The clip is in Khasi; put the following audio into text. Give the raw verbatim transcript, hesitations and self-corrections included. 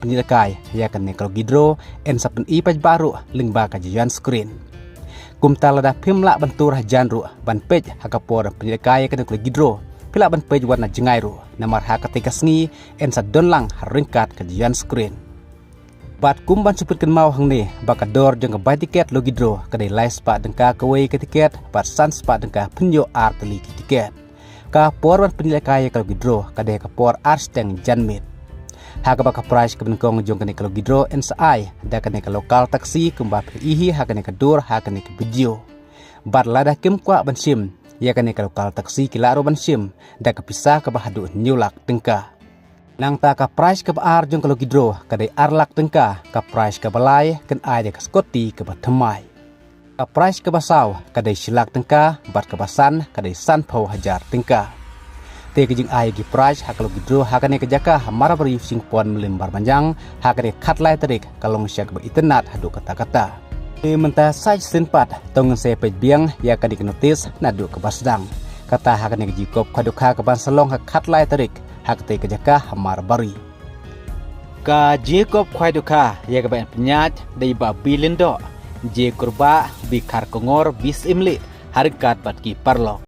pynilakai ïa kane ka lucky draw yn sa pyni paidbah ruh lyngba ka Giant Screen. Kumta lada phim lah ban tur hajan ruh ban peit ha ka por pynilakai ïa kane ka lucky draw, phi lah ban peit wat na jngai ruh, namar ha katei ka sngi yn sa don lang ha ryngkat ka Giant Screen. Bad kum ban shu pynkynmaw hangne ba ka dor jong ka bai tiket lucky draw ka dei lai spah tyngka kawei ka tiket bad san spah tyngka phin ïoh ar tylli ki tiket. Ka por ban pynilakai ïa ka lucky draw ka dei ka por ar shiteng janmiet. Ha kaba ka prize kaba nyngkong jong kane ka lucky draw yn sa ai da kane ka local taxi kumba phi ïohi ha kane ka dur ha kane ka video. Bad lada kim kwah ban shim ïa kane ka local taxi, ki lah ruh ban shim da ka pisa kaba haduh hynñiew lak tyngka. Nangta ka prize kaba ar jong ka lucky draw ka dei ar lak tyngka, ka prize kaba lai kan ai da ka scooty kaba thymmai. Ka prize kaba saw ka dei shi lak tyngka, bad kaba san ka dei sanphew hajar tyngka. Te ka jingai ki prize ha ka lucky draw ha kane ka jaka ha Marbari, Shingpon, Mylliem, Bharamajang, ha kane ka khatlai tarik ka long sha kaba itynnad haduh katta katta. Te mynta sa shisien pat to ngin sa peit biang ïa kane ka notice naduh kaba sdang. Kata ha kane ka jingkhop khadukha kaban sa long ha ka khatlai tarik ha katei ka jaka ha Marbari. Ka jingkhop khadukha ïa kaba yn pynïaid da i Bah B. Lyngdoh, J. Kurbah, B. Kharkongor, B. Syiemlieh, ha ryngkat bad ki paralok.